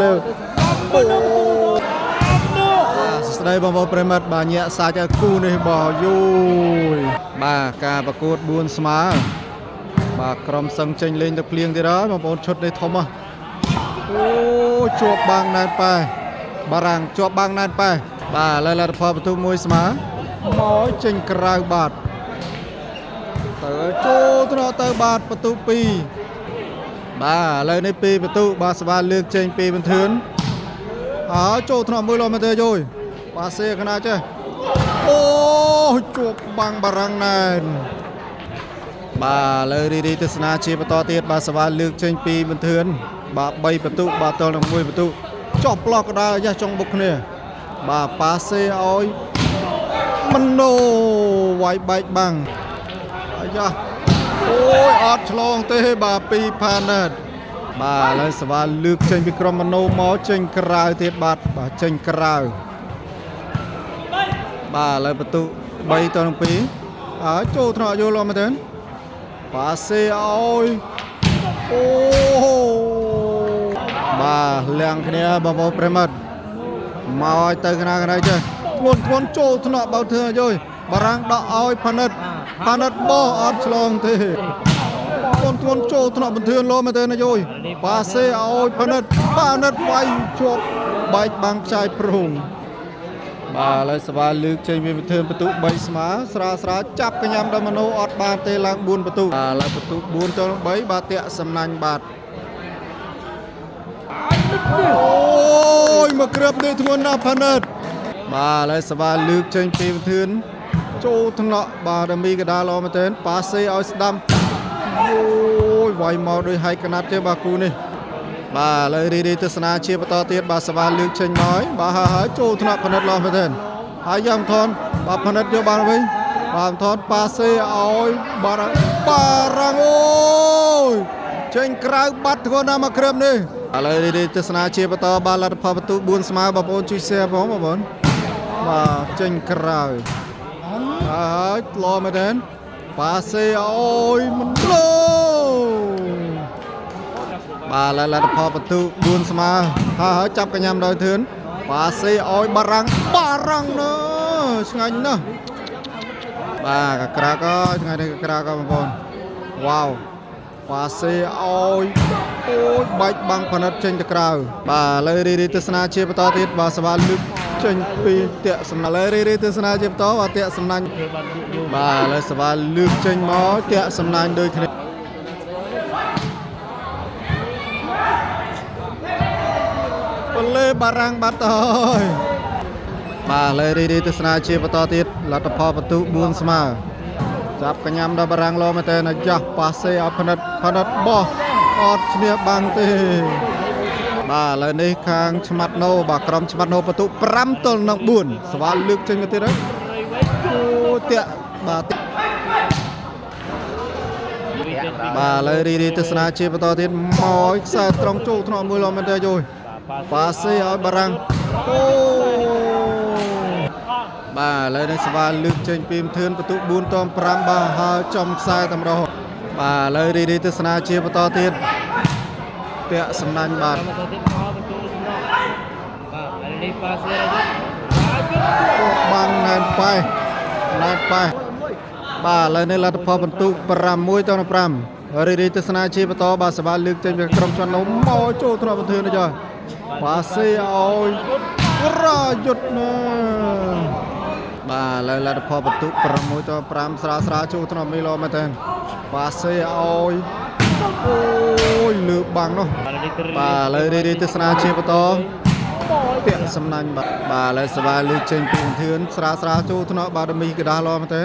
លើអូសួស្តីបងប្អូនប្រិមិត្តបាទញាក់សាច់ឲ្យគូនេះបោះយូយបាទការប្រកួត4ស្មើបាទក្រុមសឹងចេញលេងទៅភ្លៀងទៀតហើយបងប្អូនឈុតនេះធំហ៎អូជាប់បាំងណែនប៉ែបារាំងជាប់បាំងណែនប៉ែបាទឥឡូវលទ្ធផលបន្ទុកមួយស្មើមកចេញក្រៅបាទទៅចូលត្រង់ទៅបាទបន្ទុក2បាទឥឡូវនេះ2បន្ទុកបាទស្វាលើកចេញពីបន្ទឿនអើចូលថ្នាក់មួយលោមកទេយយបាសេកណាចេះអូជាប់បាំងបារាំងណែនបាទឥឡូវរីរីទស្សនាជាបន្តទៀតបាទសវ៉ាលើកចេញពីបន្ទឿនបាទ3បន្ទុកបាទទល់នឹង1បន្ទុកចោះប្លោះកដាលយ៉ាចង់បុកគ្នាបាទប៉ាសេឲ្យមនោវាយបែកបាំងអាយ៉ាអូយអត់ឆ្លងទេបាទពីផាណិតបាទឥឡូវសវ៉ាលើកចេញពីក្រុមមនោមកចេញក្រៅទៀតបាទបាទចេញក្រៅបាទឥឡូវបន្ទុក3ទល់នឹង2អើចូលថ្នាក់យល់អត់មែនទេប៉ាសេឲ្យអូបាទលៀងគ្នាបងប្អូនប្រិមិត្តមកឲ្យទៅកណាកណៃចេះធ្ងន់ធ្ងន់ចូលថ្នាក់បៅធ្វើឲ្យយបារាំងដកឲ្យផានិតផានិតបោះអត់ឆ្លងទេធ្ងន់ធ្ងន់ចូលថ្នាក់បន្ទឿនលោមែនទេណាយយប៉ាសេឲ្យផានិតផានិតវាយជាប់បែកបាំងខ្ចាយព្រុងបាទឥឡូវសវ៉ាលើកចេញពីបន្ទឿនបន្ទុក3ស្មើស្រាលស្រាលចាប់កញ្ញាំដល់មនោអត់បានទេឡើង4បន្ទុកបាទឥឡូវបន្ទុក4ទល់នឹង3បាទតាក់សំណាញ់បាទអូយមកគ្រាប់នេះធ្ងន់ណាស់ផានិតបាទឥឡូវសវ៉ាលើកចេញពីបន្ទឿនចូលថ្នាក់បាទដល់មីកដាលល្អមែនទែនប៉ាសេឲ្យស្ដាំអូយវាយមកដូចហែកកណាត់ទេបាទគូនេះបាទឥឡូវរីរីទស្សនាជាបន្តទៀតបាទសវ៉ាលើកចេញមកហើយបាទហើយហើយចូលថ្នាក់ផានិតល្អមែនទែនហើយយ៉ាងថនបាទផានិតយកបានវិញបាទថនប៉ាសេឲ្យបារាំងបារាំងអូយចេញក្រៅបាត់ធ្ងន់ណាស់មកគ្រាប់នេះឥឡូវរីរីទស្សនាជាបន្តបាទលទ្ធផលបន្ទុក4ស្មើបងប្អូនជួយ share ផងបងប្អូនបាទចេញក្រៅហើយល្អមែនទែនប៉ាសេឲ្យមិនលោបាទឥឡូវលទ្ធផលបន្ទុក4ស្មើហើយហើយចាប់កញ្ញាំដោយធឿនប៉ាសេឲ្យបារាំងបារាំងណើឆ្ងាញ់ណាស់បាទកក្រាកអើយថ្ងៃនេះកក្រាកអើយបងប្អូនវ៉ាវប៉ាសេឲ្យអូយបែកបាំងផានិតចេញទៅក្រៅបាទឥឡូវរីរីទស្សនាជាបន្តទៀតបាទសវ៉ាលឹកចេញពីតាក់សំណាញ់ឥឡូវរីរីទស្សនាជាបន្តបាទតាក់សំណាញ់បាទឥឡូវសវ៉ាលឹកចេញមកតាក់សំណាញ់ដូចគ្នា ពលេបារាំងបាត់ទៅហើយបាទឥឡូវរីរីទស្សនាជាបន្តទៀតលទ្ធផលបន្ទុក4ស្មើចាប់កញ្ញាំដល់បារាំងលោមែនតើអាយ៉ាស់ប៉ាសេឲ្យផនិតផនិតបោះអត់ឈ្នះបាំងទេបាទឥឡូវនេះខាងឆ្មាត់ណូបាទក្រុមឆ្មាត់ណូបន្ទុក5ទល់នឹង4ស្វាលើកចេញមកទៀតហើយអូតាក់បាទបាទឥឡូវរីរីទស្សនាជាបន្តទៀតមកឲ្យខ្សែត្រង់ចូលថ្នាក់មួយលោមែនតើយយ ប៉ាសេឲ្យបារាំងអូបាទឥឡូវនេះស្វាលើកចេញពីមធឿនបន្ទុក4តម5បាទហើយចំខ្សែតម្រោះបាទឥឡូវរីរីទស្សនាជាបន្តទៀតតាក់សំណាញ់បាទ មកទៅទៀតមកបន្ទូសំណងបាទឥឡូវនេះប៉ាសេរយុទ្ធ ពួកបាំងណែនប៉ែណែនប៉ែបាទឥឡូវនេះលទ្ធផលបន្ទុក6ត5រីរីទស្សនាជាបន្តបាទស្វាលើកចេញពីក្រុមជននោះមកចូលទ្រព្យបន្ទឿននេះចាប៉ាសេឲ្យរាយុទ្ធណា បាទឥឡូវលទ្ធផលបន្ទុក6ត5ស្រាលស្រាលចូលថ្នាក់មីឡមែនតើប៉ាសេឲ្យអូយលើបាំងនោះបាទឥឡូវរីរីទស្សនាជាបន្តតាក់សំណាញ់បាទបាទឥឡូវសវ៉ាលើកចេញពីធឿនស្រាលស្រាលចូលថ្នាក់បាទមីកដាស់ល្អមែនតើ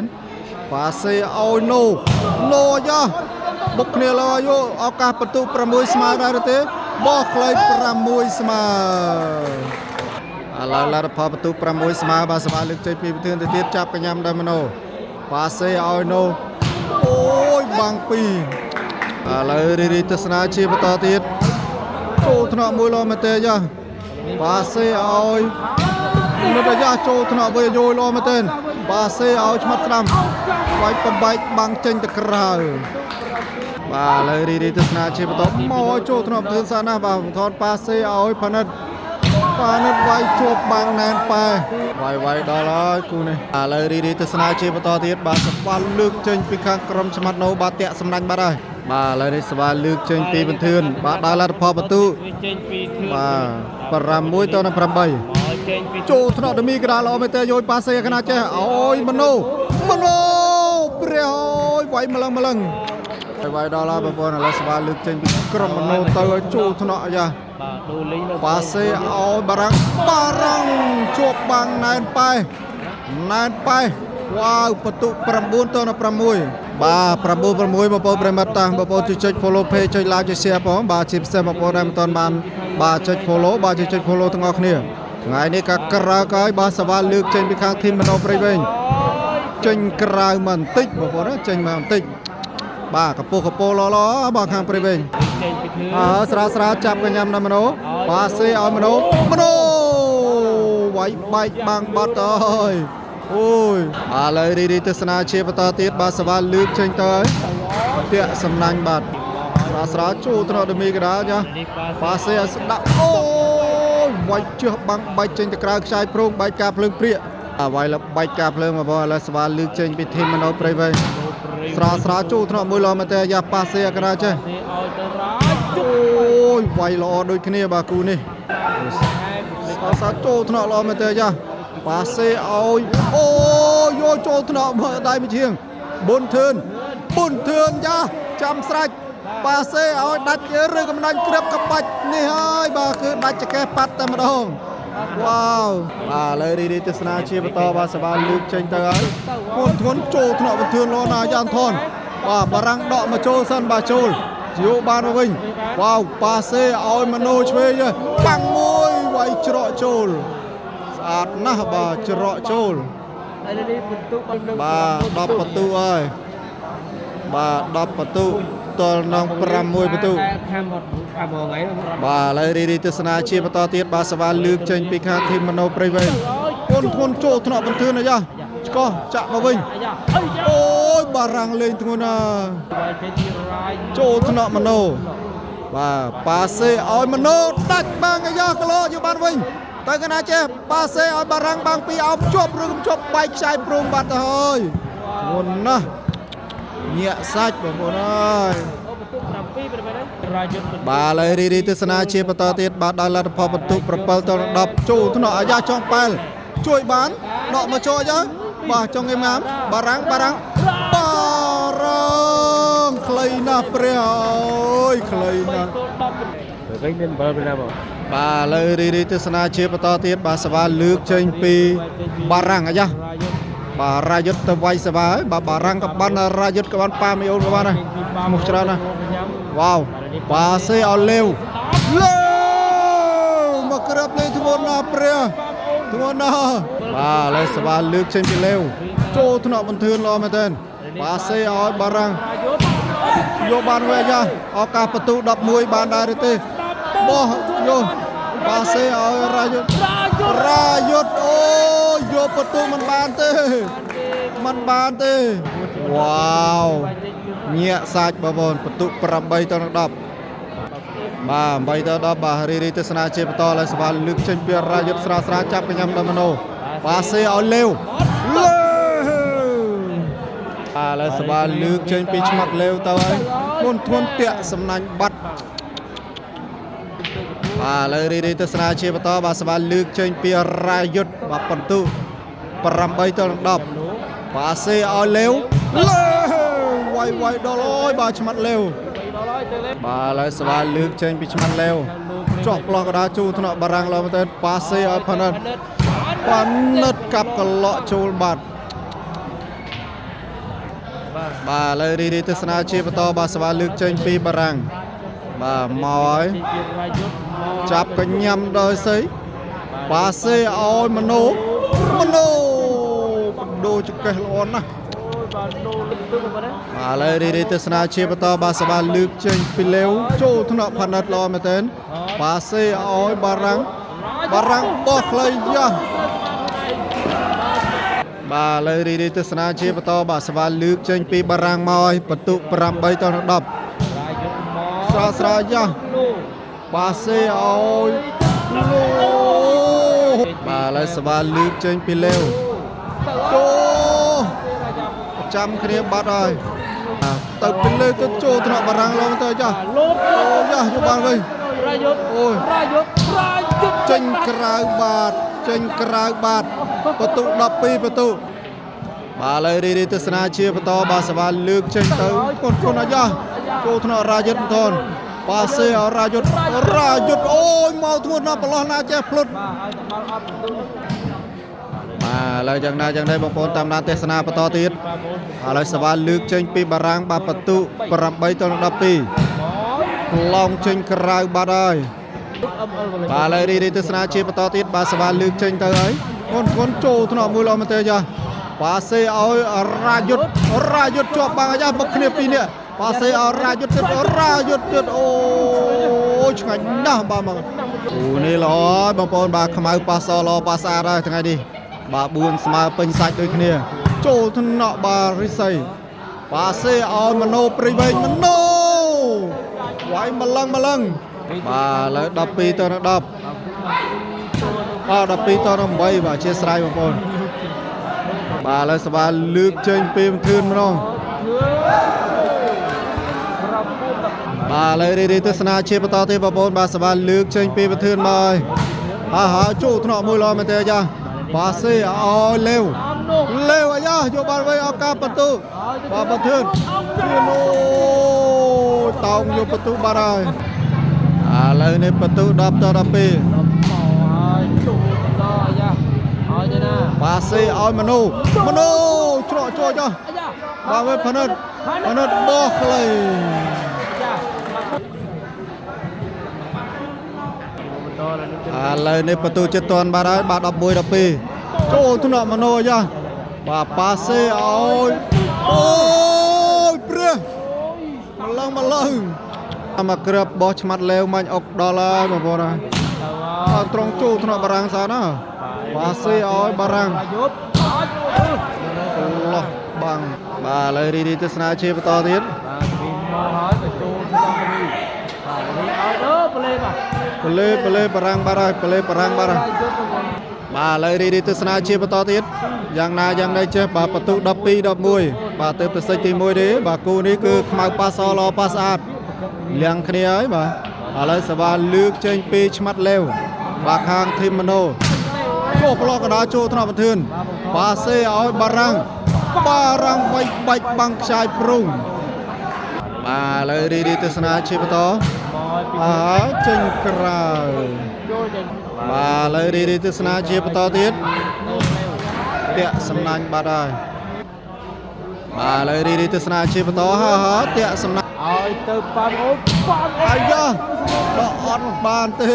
ប៉ាសេឲ្យណូណូអាយ៉ាបុកគ្នាលោអាយុឱកាសបន្ទុក6ស្មើដែរឬទេបោះខ្លី6ស្មើ ឥឡូវលទ្ធផលបន្ទុក6ស្មើបាទសមាលើកចេញពីប្រធានទៅទៀតចាប់កញ្ញាំដល់មនោប៉ាសេឲ្យណូអូយបាំងពីរឥឡូវរីរីទស្សនាជាបន្តទៀតចូលថ្នាក់មួយលោមែនទេយ៉ាប៉ាសេឲ្យនុតយ៉ាចូលថ្នាក់វិញយយលោមែនទេប៉ាសេឲ្យឆ្មាត់ស្ដាំវាយបំបែកបាំងចេញទៅក្រៅ បាទឥឡូវរីរីទស្សនាជាបន្តមកឲ្យចូលថ្នាក់ទឿនសាណាស់បាទថនប៉ាសេឲ្យផនិតផនិតវាយជាប់បាំងណែនប៉ែវាយវាយដល់ហើយគូនេះឥឡូវរីរីទស្សនាជាបន្តទៀតបាទសបាលើកចេញពីខាងក្រុមឆ្មាត់ណូបាទតាក់សំណាញ់បាត់ហើយបាទឥឡូវនេះសបាលើកចេញពីបន្ទឿនបាទដល់លទ្ធផលបន្ទូ ចេញពីធឿន បាទ6ទៅនឹង8 មកចេញពី ចូលថ្នាក់ដមីកដាលល្អមែនទេយយប៉ាសេកណាចេះអូយមនោមនោព្រះអូយវាយម្លឹងម្លឹងហើយវាយដល់ហើយបងប្អូនឥឡូវស្វាលើកចេញពីក្រុមមនោទៅឲ្យចូលថ្នាក់យ៉ា បាទដូលីងនៅ ប៉ាសេឲ្យបារាំងបារាំងជាប់បាំងណែនប៉ែណែនប៉ែវ៉ាវបន្ទុក9ទៅនឹង6បាទ9 6បងប្អូនប្រិមត្តតាបងប្អូនជួយចុច follow page ចុច like ចុច share ផងបាទជាពិសេសបងប្អូនដែលមិនទាន់បានបាទចុច follow បាទជួយចុច follow ទាំងអស់គ្នាថ្ងៃនេះក៏ក្រៅហើយបាទសវ៉ាលើកចេញពីខាងធីមមនោព្រៃវិញចេញក្រៅមកបន្តិចបងប្អូនណាចេញមកបន្តិចបាទកពោះកពោឡឡបាទខាងព្រៃវិញ ចេញពីធឿន អើស្រាលស្រាលចាប់កញ្ញាំដល់មនោបាទសេឲ្យមនោមនោវាយបែកបាំងបាត់ហើយអូយបាទឥឡូវរីរីទស្សនាជាបន្តទៀតបាទសវ៉ាលើកចេញទៅហើយតាក់សំណាញ់បាទស្រាលស្រាលចូលត្រដមីកដាចា នេះប៉ា ប៉ាសេឲ្យស្ដាក់អូយវាយជើះបាំងបែកចេញទៅក្រៅខ្ចាយព្រោងបែកការភ្លើងព្រាកអាវាយលបែកការភ្លើងមកបងឥឡូវស្វាលើកចេញពីធីមមនោព្រៃវិញស្រាលស្រាលចូលថ្នាក់មួយឡមែនទេយ៉ាប៉ាសេអកណាចេះ នេះឲ្យទៅរាជ អូយវាយល្អដូចគ្នាបាទគូនេះស្រាលស្រាលចូលថ្នាក់ល្អមែនទេយ៉ាប៉ាសេឲ្យអូយយកចូលថ្នាក់មកដៃមួយជាងប៊ុនធឿនប៊ុនធឿនយ៉ាចាំស្រេចប៉ាសេឲ្យដាច់ឬកំណាញ់គ្របក្បាច់នេះហើយបាទគឺដាច់ចកេះប៉ាត់តែម្ដងវ៉ាវបាទឥឡូវរីរីទស្សនាជាបន្តបាទសបាលើកចេញទៅហើយធ្ងន់ធ្ងន់ចូលថ្នាក់បន្ទឿនលោណាយ៉ាងថនបាទបារាំងដកមកចូលសិនបាទចូលយកបានមកវិញវ៉ាវប៉ាសេឲ្យមនោឆ្វេងបាំងមួយវាយច្រកចូលស្អាតណាស់បាទច្រកចូល ឥឡូវនេះបន្ទុកឲ្យនឹង បាទ10បន្ទុហើយបាទ10បន្ទុទល់នឹង6បន្ទុ ខាំអត់ខាំថ្ងៃ បាទឥឡូវរីរីទស្សនាជាបន្តទៀតបាទសវ៉ាលើកចេញពីខាងធីមមនោព្រៃវែងធ្ងន់ធ្ងន់ចូលថ្នាក់បន្ទឿនអាយ៉ាឆ្កោះចាក់មកវិញ អាយ៉ាអីយ៉ា អូយបារាំងលេងធ្ងន់ណាស់ វាយចេញពីរាយ ចូលថ្នាក់មនោបាទប៉ាសេឲ្យមនោដាច់បាំងអាយ៉ាក្លោយកបានវិញទៅកណាចេះប៉ាសេឲ្យបារាំងបាំងពីអោបជាប់ឬកុំជាប់បែកខ្ចាយព្រមបាត់ទៅហើយធ្ងន់ណាស់ញាក់សាច់បងប្អូនអើយ អូបន្ទុក7ប្រហែលរាយុទ្ធ បាទឥឡូវរីរីទស្សនាជាបន្តទៀតបាទដល់លទ្ធផលបន្ទុក7ទៅ10ចូលថ្នាក់អាយ៉ាចង់ប៉ែលជួយបានដកមកចូលអាយ៉ាបាទចង់ងេមងាមបារាំងបារាំងបារាំងខ្លីណាស់ព្រះអើយខ្លីណាស់ ទល់10វិញមាន7ពីណាបង បាទឥឡូវរីរីទស្សនាជាបន្តទៀតបាទសវ៉ាលើកចេញពីបារាំងអាយ៉ា រាយុទ្ធ បាទរាយុទ្ធទៅវាយសវ៉ាហើយបាទបារាំងក៏បានរាយុទ្ធក៏បានប៉ាមីអូនក៏បានដែរឈ្មោះច្រើនណាស់ វ៉ាវប៉ាសេឲ្យលេវលេវមកក្របលេងធ្ងន់ណាស់ព្រះធ្ងន់ណាស់បាទឥឡូវសវ៉ាលើកចេញពីលេវចូលថ្នាក់បន្ទឿនល្អមែនទែនប៉ាសេឲ្យបារាំង រាយុទ្ធ យកបានវិញយ៉ាឱកាសបន្ទុ11បានដែរឬទេបោះយកប៉ាសេឲ្យរាយុទ្ធ រាយុទ្ធ រាយុទ្ធអូយយកបន្ទុមិនបានទេមិនបានទេវ៉ាវ ញាក់សាច់បងប្អូនបន្ទុក8ទៅនឹង10បាទ8ទៅ10បាទរីរីទស្សនាជាបន្តឡើយសវ៉ាលើកចេញពីរាយុទ្ធស្រាស្រាចាប់កញ្ញាំដល់មនោប៉ាសេឲ្យលេវលេវបាទឡើយសវ៉ាលើកចេញពីឆ្មាត់លេវទៅហើយធ្ងន់ធ្ងន់តាក់សំណាញ់បាត់បាទឥឡូវរីរីទស្សនាជាបន្តបាទសវ៉ាលើកចេញពីរាយុទ្ធបាទបន្ទុក8ទៅនឹង10ប៉ាសេឲ្យលេវលេវវាយវាយដល់អើយបាទឆ្មាត់លេវ ដល់ហើយទៅលេ បាទឥឡូវសវ៉ាលើកចេញពីឆ្មាត់លេវចោះផ្លោះកដាជូថ្នាក់បារាំងឡើយមែនទែនប៉ាសេឲ្យផានិតផានិតកាប់កឡក់ចូលបាត់ បាទ បាទឥឡូវរីរីទស្សនាជាបន្តបាទសវ៉ាលើកចេញពីបារាំងបាទមកហើយ ពីរាយុទ្ធមក ចាប់កញ្ញាំដោយសីប៉ាសេឲ្យមនោមនោបដូរចកេះល្អណាស់ អូយបាទដូរលឹកទឹកប៉ុណ្ណា បាទឥឡូវរីរីទស្សនាជាបន្តបាទសបាលើកចេញពីលេវចូលថ្នាក់ផានិតល្អមែនទែនប៉ាសេឲ្យបារាំងបារាំងបោះខ្លីយ៉ាស់បាទឥឡូវរីរីទស្សនាជាបន្តបាទសបាលើកចេញពីបារាំងមកឲ្យបន្ទុក8ទៅនឹង10 ស្រាលស្រាលយ៉ាបាសេឲ្យលូបាទឥឡូវសវ៉ាលើកចេញពីលេវចូលចាំគ្នាបាត់ហើយទៅពីលើទៅចូលថ្នាក់បារាំងឡងទៅយ៉ា លោត អូយ៉ាយកបានវិញ រាយុទ្ធ អូយ រាយុទ្ធរាយុទ្ធ ចេញក្រៅបាទចេញក្រៅបាទបន្ទុ12បន្ទុបាទឥឡូវរីរីទស្សនាជាបន្តបាទសវ៉ាលើកចេញទៅកូនកូនអាយ៉ាចូលថ្នាក់រាយុទ្ធមិនថនបាសេអរាយុទ្ធរាយុទ្ធអូយមកធ្ងន់ណាស់ប្រឡោះណាចេះភ្លុត បាទឲ្យតែបាល់អត់បន្ទុក បាទឥឡូវយ៉ាងណាយ៉ាងនេះបងប្អូនតាមដានទស្សនាបន្តទៀតឥឡូវសវ៉ាលើកចេញពីបារាំងបាទបន្ទុ8ទៅ12ក្លងចេញក្រៅបាត់ហើយ បាទឥឡូវរីរីទស្សនាជាបន្តទៀតបាទសវ៉ាលើកចេញទៅហើយកូនកូនចូលថ្នាក់មួយល្អមែនទេចាបាសេឲ្យរាយុទ្ធរាយុទ្ធជាប់បាំងអាយ៉ាបុកគ្នាពីរនេះបាសេឲ្យរាយុទ្ធទៀតរាយុទ្ធទៀតអូយឆ្ងាញ់ណាស់បាទមកអូនេះល្អហើយបងប្អូនបាទខ្មៅប៉ាសល្អប៉ាស្អាតហើយថ្ងៃនេះបាទ4ស្មើពេញសាច់ដូចគ្នា ចូលថ្នាក់បាទរិស័យបាសេឲ្យមโนព្រីវែងមโนវាយម្លឹងម្លឹងបាទឥឡូវ12ទៅនឹង10 បាទ12តនឹង8បាទអធិស្ឋានបងប្អូនបាទឥឡូវសបាលើកចេញពីមធឿនម្ដងបាទឥឡូវរីរីទស្សនាជាបន្តទៀតបងប្អូនបាទសបាលើកចេញពីមធឿនមកហើយហាហាចូលថ្នាក់មួយល្អមែនទេចាបាសេឲ្យលេវលេវអាយ៉ាយកបានវិញឱកាសបន្ទូបាទមធឿនធឿនអូយតោងយកបន្ទូបាត់ហើយឥឡូវនេះបន្ទូ10ត12 មកហើយចូលទៅដល់អាយ៉ាឲ្យទៅណា បាសេឲ្យមនោមនោច្រកចូលចុះ អាយ៉ា បាទវិញផនិតផនិតបោះខ្លី យ៉ាបន្តឡើងនេះ ឥឡូវនេះបន្ទូចិត្តតាន់បាទហើយបាទ11 12ចូលថ្នាក់មនោយ៉ាបាទបាសេឲ្យអូយព្រះម្លឹងម្លឹងមកក្របបោះឆ្មាត់លេវមាញ់អុកដល់ហើយបងប្អូនហើយ ទៅ អត់ត្រង់ចូលថ្នាក់បារាំងសោះណាបាសេឲ្យបារាំង រាយុទ្ធឲ្យ លោះបាំងបាទឥឡូវរីរីទស្សនាជាបន្តទៀត បាទវិញមកហើយទៅចូលទៅដល់វិញបាទនេះឲ្យទៅប្លេបាទ ប្លេប្លេបារាំងបាត់ហើយប្លេបារាំងបាត់ហើយ រាយុទ្ធទៅ បាទឥឡូវរីរីទស្សនាជាបន្តទៀតយ៉ាងណាយ៉ាងណីចេះបាទបន្ទុ12 11បាទទៅប្រសិទ្ធទី1ទេបាទគូនេះគឺខ្មៅប៉ាសល្អប៉ាស្អាតលៀងគ្នាហើយបាទឥឡូវសវ៉ាលើកចេញពីឆ្មាត់លេវបាទខាងធីមមណូចូលប្លុកកណ្ដាលចូលថ្នាក់បន្ទឿនបាសេឲ្យបារាំងបារាំងបាច់បាច់បាំងខ្ចាយព្រុងបាទឥឡូវរីរីទស្សនាជាបន្ត មកពី អើចេញក្រៅ ចូលចេញ បាទឥឡូវរីរីទស្សនាជាបន្តទៀតតាក់សំណាញ់បាត់ហើយបាទឥឡូវរីរីទស្សនាជាបន្តហាហាតាក់សំណាញ់ ឲ្យទៅប៉ាំអូប៉ាំអូ អាយ៉ាដកអត់បានទេ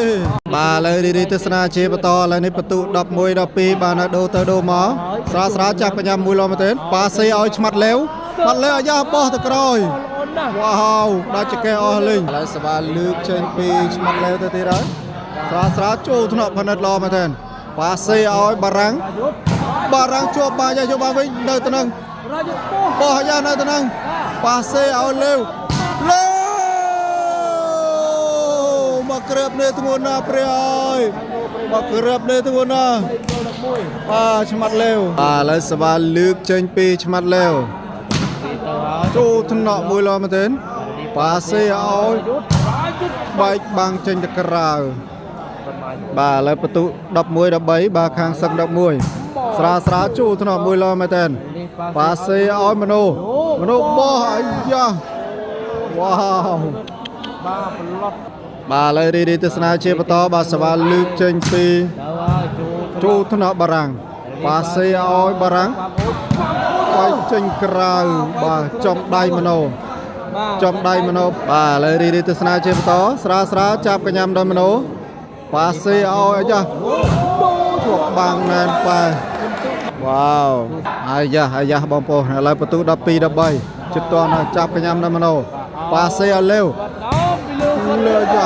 បាទឥឡូវរីរីទស្សនាជាបន្តឥឡូវនេះបន្ទុ11 12បាទនៅដូរទៅដូរមកស្រាលស្រាលចាប់កញ្ញាមួយឡមែនទេប៉ាសេឲ្យឆ្មាត់លេវឆ្មាត់លេវអាយ៉ាបោះទៅក្រោយ អូនណាស់ វ៉ាវដាច់ចកេះអស់លេងឥឡូវសបាលើកចេញពីឆ្មាត់លេវទៅទៀតហើយស្រាលស្រាលចូលថ្នាក់ផនិតល្អមែនទេប៉ាសេឲ្យបារាំង រាយុទ្ធ បារាំងជាប់បាយ៉ាយកបានវិញនៅទៅនឹង រាយុទ្ធពោះ បោះយ៉ានៅទៅនឹងប៉ាសេឲ្យលេវលេវមកក្របនេះធ្ងន់ណាស់ព្រះអើយមកក្របនេះធ្ងន់ណាស់ 11 បាទឆ្មាត់លេវបាទឥឡូវសបាលើកចេញពីឆ្មាត់លេវ ទៅហើយ ចូលថ្នាក់មួយល្អមែនទេប៉ាសេឲ្យ យុទ្ធរាយុទ្ធ បែកបាំងចេញទៅក្រៅ ប្រមាណ បាទឥឡូវបន្ទុ11 13បាទខាងសឹក11ស្រាលស្រាលចូលថ្នាក់មួយល្អមែនទេ នេះប៉ា ប៉ាសេឲ្យមនោមនោបោះអាយ៉ាវ៉ាវ បាទប្លុត បាទឥឡូវរីរីទស្សនាជាបន្តបាទសវ៉ាលើកចេញពី ទៅហើយចូល ចូលថ្នាក់បារាំងប៉ាសេឲ្យបារាំង ប៉ាំអូប៉ាំអូ បែកចេញក្រៅបាទចំដៃមនោ បាទ ចំដៃមនោបាទឥឡូវរីរីទស្សនាជាបន្តស្រាលស្រាលចាប់កញ្ញាំដល់មនោប៉ាសេឲ្យអាយ៉ាជាប់បាំងណែនប៉ែវ៉ាវអាយ៉ាអាយ៉ាបងប្អូនឥឡូវបន្ទុ12 13ជិតតនហើយចាប់កញ្ញាំដល់មនោប៉ាសេឲ្យលេវ បាទដោមពីលើសុទ្ធ លើយ៉ា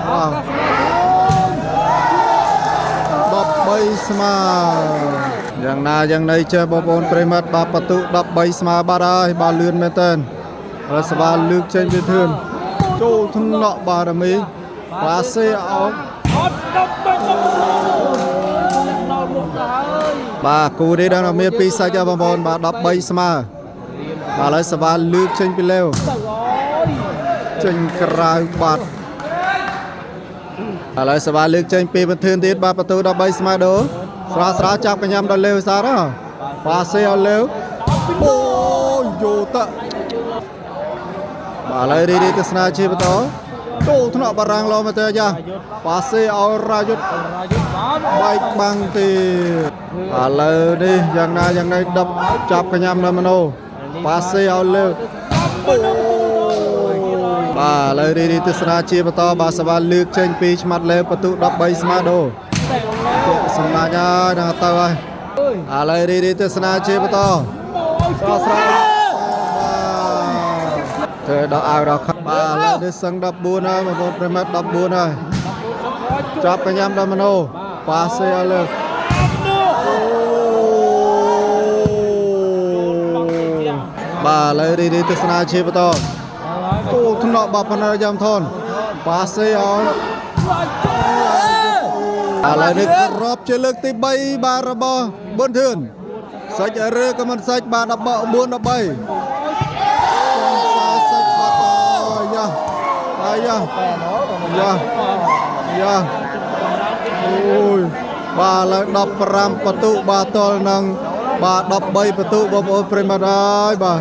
វ៉ាវ13ស្មើយ៉ាងណាយ៉ាងណីចេះបងប្អូនប្រិមត្តបាទបន្ទុ13ស្មើបាត់ហើយបាទលឿនមែនតើឥឡូវសវ៉ាលើកចេញពីធឿន ចូលថ្នាក់បារមីប៉ាសេអោ អត់ដល់បែកដល់មុខទៅហើយ បាទគូនេះដល់មាន2សាច់ហើយបងប្អូនបាទ13ស្មើបាទឥឡូវសវ៉ាលើកចេញពីលើ ទៅអើយ ចេញក្រៅបាត់ឥឡូវសវ៉ាលើកចេញពីបន្ទឿនទៀតបាទបន្ទូ13ស្មើដូស្រាលស្រាលចាប់កញ្ញាំដល់លេវសារប៉ាសេឲ្យលេវអូយយោតបាទឥឡូវរីរីទស្សនាជាបន្តចូលថ្នាក់បារាំងលោមកទៅយ៉ាប៉ាសេឲ្យរាយុទ្ធ រាយុទ្ធបាន បែកបាំងទីឥឡូវនេះយ៉ាងណាយ៉ាងណីដប់ចាប់កញ្ញាំនៅមនោប៉ាសេឲ្យលើអូបាទឥឡូវរីរីទស្សនាជាបន្តបាទសវ៉ាលើកចេញពីឆ្មាត់លើបន្ទុ13ស្មាដូ តែ ពាក់សំណាញ់ហើយដល់ទៅហើយឥឡូវរីរីទស្សនាជាបន្ត មកឲ្យ ស្រស្រធ្វើដល់អាវដល់ខបាទឥឡូវនេះសឹង14ហើយបងប្អូនប្រិមត្ត14ហើយចាប់កញ្ញាំដល់មនោប៉ាសេឲ្យលើ បាទឥឡូវរីរីទស្សនាជាបន្តទូថ្នាក់បាប់បណ្ដាយ៉ាំថនប៉ាសេឲ្យឥឡូវនេះក្របជាលើកទី3បាទរបស់ប៊ុនធឿនសាច់រើក៏មិនសាច់បាទ14 13សាច់បាត់អាយ៉ាអាយ៉ាយ៉ាយ៉ាអូយបាទឥឡូវ15បន្ទុបាទតល់នឹងបាទ13បន្ទុបងប្អូនប្រិមត្តហើយបាទ